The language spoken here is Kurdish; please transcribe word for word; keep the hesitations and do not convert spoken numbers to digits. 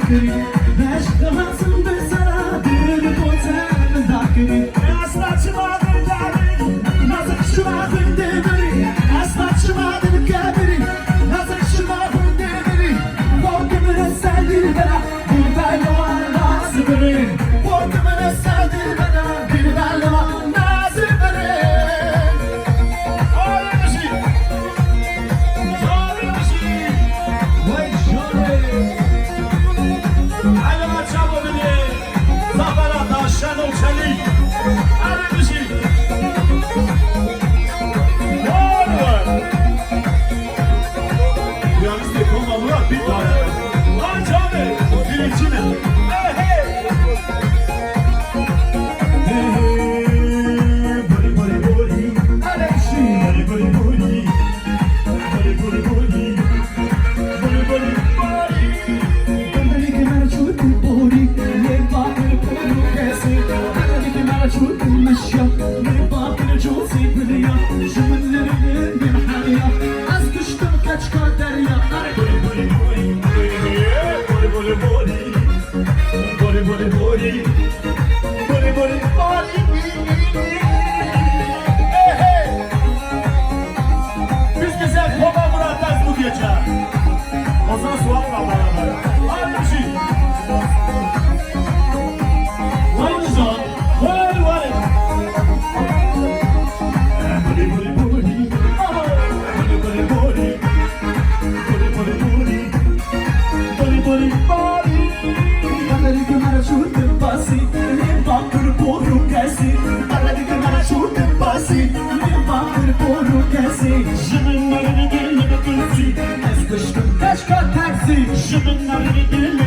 Meşk hatim bi sera dil pote min dakirî. Esna çima dil dakirî. Nazik çima dil dakirî. Esna çima dil kebirî. Nazik çima dil dakirî. Korkum ne ser dilbera. Dilber lo nazik birî. Korkum ne ser dilbera. Dilber lo nazik birî. Ay, müzik. Canê mijî. Wey canê. Elma çawa bidê. Zafera da Şenol Çelîk. Erê mijî. War war. Piyanistê Koma Murat bir tane. Vay canê. Birincine. Hey hey. Hey hey. Bori bori bori. Erê mijî. Bori bori bori. Bori bori bori. Bori bori bori. Bendekî me çût borî, lê bakir pir û kesî. Bendekî me çût meşya, lê bakir cûsî biliya. Ji min nerînin bin heriya, ez kiştim keçka derya. Bori bori bori. Bori bori bori. Bori bori bori. Bori bori bori. Hey hey. Biz güzel Koma Murat, ez bu gece. Ozan Suat'la beraber. Aynı şey. Vay Ozan. Vay vay. Boli boli boli. Boli boli boli. Boli boli boli. Boli boli boli. Kaderî ke me re çû di basî, lê bakur por û kesî. Kaderî ke me re çû di basî, lê bakur por û kesî. Ji min nerî dil li kesî. Ez kuştim keçka tersî. Ji min nerî dil li